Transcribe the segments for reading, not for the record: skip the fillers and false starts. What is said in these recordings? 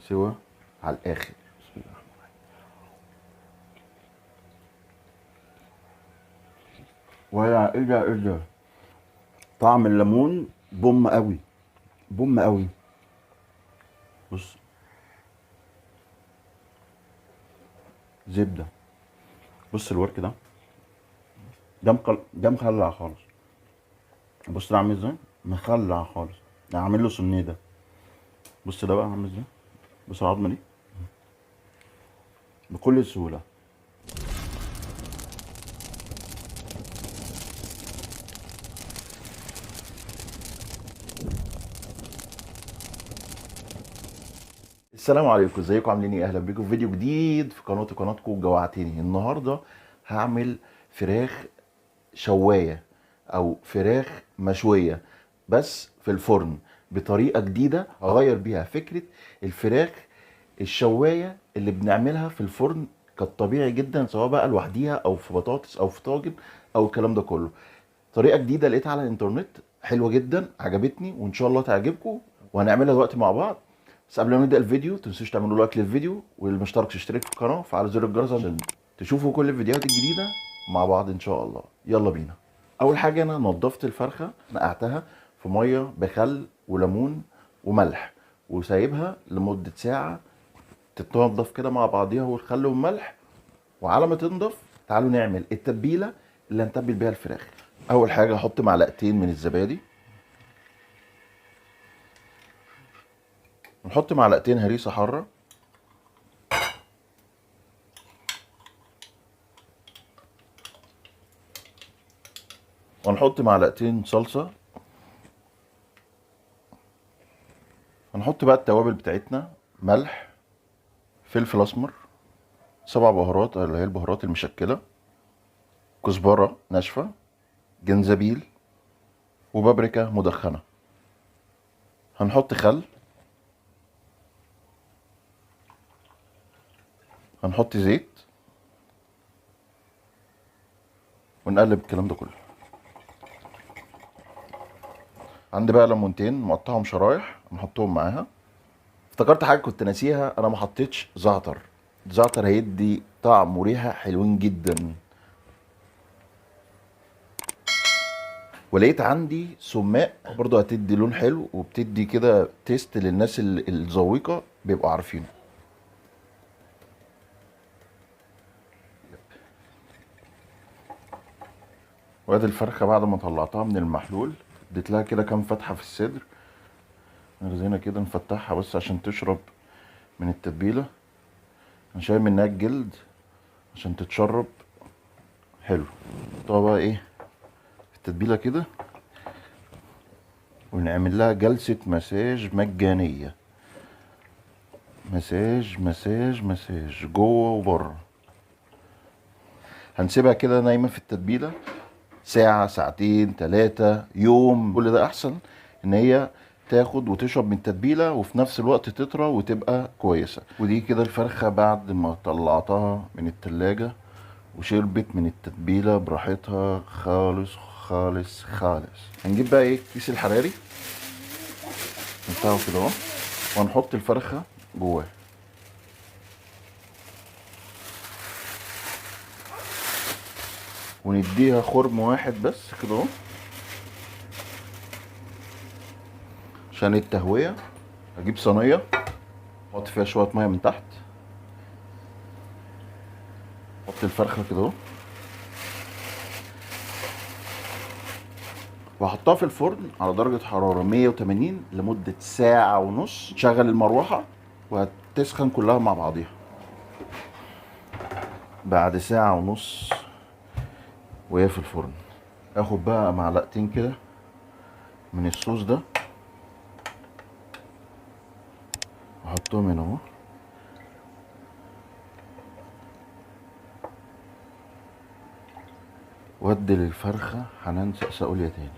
سوا على الاخر. بسم الله الرحمن الرحيم. ولا ايه ده، ايه ده؟ طعم الليمون بوم قوي، بوم قوي. بص زبدة. بص الورك ده، ده مخلع خالص. بص ده عامل ازاي، مخلع خالص. ده عامل له سنية ده. بص ده بقى عامل ازاي، بص العظمة دي بكل سهولة. السلام عليكم، ازيكم عاملين ايه؟ اهلا بيكم في فيديو جديد في قناتي قناتكم جوعتني. النهارده هعمل فراخ شوايه او فراخ مشوية بس في الفرن بطريقة جديدة، هغير بيها فكرة الفراخ الشوايه اللي بنعملها في الفرن كالطبيعي جدا، سواء بقى لوحديها او في بطاطس او في طاجن او الكلام ده كله. طريقه جديدة لقيتها على الانترنت حلوة جدا، عجبتني وان شاء الله تعجبكم، وهنعملها دلوقتي مع بعض. بس قبل ما نبدا الفيديو تنسوش تعملوا like للفيديو، واللي ما اشتركش يشترك في القناة وفعلوا زر الجرس عشان تشوفوا كل الفيديوهات الجديدة مع بعض ان شاء الله. يلا بينا. اول حاجة انا نضفت الفرخه، نقعتها في مية بخل وليمون وملح، وسايبها لمدة ساعة تتنضف كده مع بعضيها والخل والملح. وعلى ما تنضف تعالوا نعمل التتبيله اللي هنتبل بيها الفراخ. اول حاجة هحط معلقتين من الزبادي، نحط معلقتين هريسه حارة، ونحط معلقتين صلصه. هنحط بقى التوابل بتاعتنا: ملح، فلفل اسمر، 7 بهارات اللي هي البهارات المشكلة، كزبره ناشفة، جنزبيل، وبابريكا مدخنه. هنحط خل، هنحط زيت، ونقلب الكلام ده كله. عندي بقى ليمونتين مقطعهم شرايح نحطهم معاها. افتكرت حاجة كنت ناسيها، انا ما حطيتش زعتر. الزعتر هيدي طعم وريحه حلوين جدا. ولقيت عندي سماق برضو هتدي لون حلو وبتدي كده تيست للناس الذويقه بيبقوا عارفينه. وادي الفرخه بعد ما طلعتها من المحلول اديت لها كده كام فتحه في الصدر، نرزينا كده نفتحها بس عشان تشرب من التتبيله. انا شايل منها الجلد عشان تتشرب حلو. نحطها بقى ايه في التتبيله كده، ونعمل لها جلسه مساج مجانية. مساج مساج مساج جوه وبره. هنسيبها كده نايمة في التتبيله ساعة، ساعتين، 3، يوم. كل ده احسن ان هي تاخد وتشرب من التتبيله وفي نفس الوقت تطرى وتبقى كويسة. ودي كده الفرخه بعد ما طلعتها من التلاجة وشربت من التتبيله براحتها خالص خالص خالص. هنجيب بقى ايه الكيس الحراري نفتحه كده اهو، وهنحط الفرخه جواه. ونديها خرم واحد بس كده اهو عشان التهوية. اجيب صينية احط فيها شوية مية من تحت، احط الفرخة كده اهو، واحطها في الفرن على درجة حرارة 180 لمدة ساعة ونص. شغل المروحة وهتسخن كلها مع بعضيها. بعد ساعة ونص وهي في الفرن اخد بقى معلقتين كده من الصوص ده احطهم هنا اهو. وادي للفرخه حنان سقسقوليا تاني.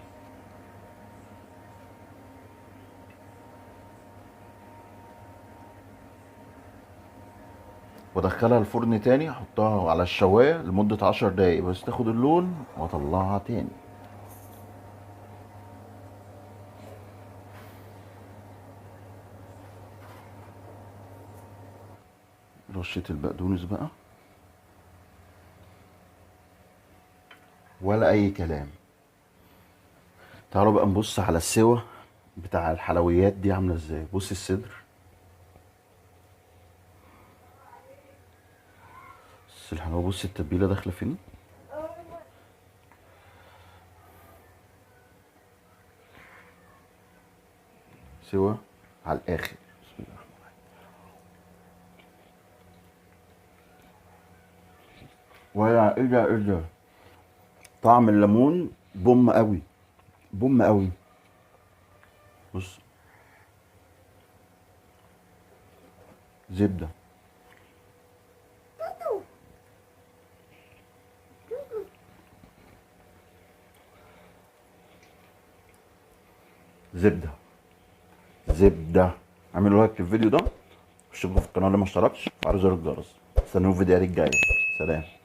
وادخلها الفرن تاني، احطها على الشوايه لمدة 10 دقايق بس تاخد اللون، واطلعها تاني. رشة البقدونس بقى، ولا اي كلام. تعالوا بقى نبص على السوا بتاع الحلويات دي عامله ازاي. بص الصدر، بص الحلاوة، بص التتبيله داخله فين. سوا على الاخر. بسم الله الرحمن الرحيم. ولا ايه ده، ايه ده، طعم الليمون بوم قوي، بوم قوي. بص زبدة، زبدة، زبدة. اعملوا لايك للفيديو ده، واشتركوا في القناة اللي ما اشتركش، وعلى زر الجرس. استنوا الفيديوهات الجاية. سلام.